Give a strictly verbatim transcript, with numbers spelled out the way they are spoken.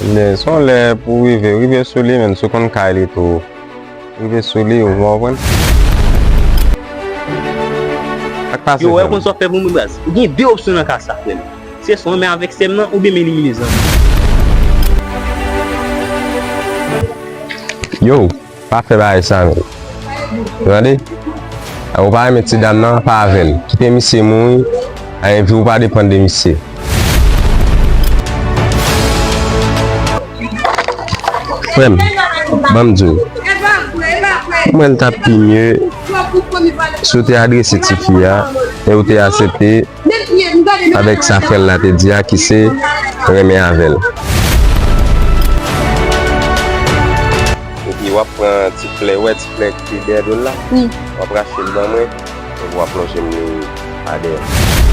Men, se yon lè pou rive, rive sou li, men si w konn kay li tou. Rive sou li, ou konprann? Sa k pase, frè m? Yo, wè, ou konn sa w fè pou mwen, baz. Ou gen de opsyon nan ka sa, frè m. Se swa w renmen avèk sè m nan, oubyen m elimine zanmi. Yo, pa fè bagay sa, men. Ou tande? Ou pa renmen ti dam nan, pa avè l. Kite misye mouri. Anyen, vi w pa depann de misye. Frè m, ban m di w. Mwen, l t ap pi mye si w te adrese tifi a e w te aksepte avèk sa frè l la te di a, ki se renmen avè l. Epi w ap pran ti flè, wè, ti flè ki te dèyè do l la. Wi. W ap rache l ban mwen, epi w ap lonje m li pa dèyè.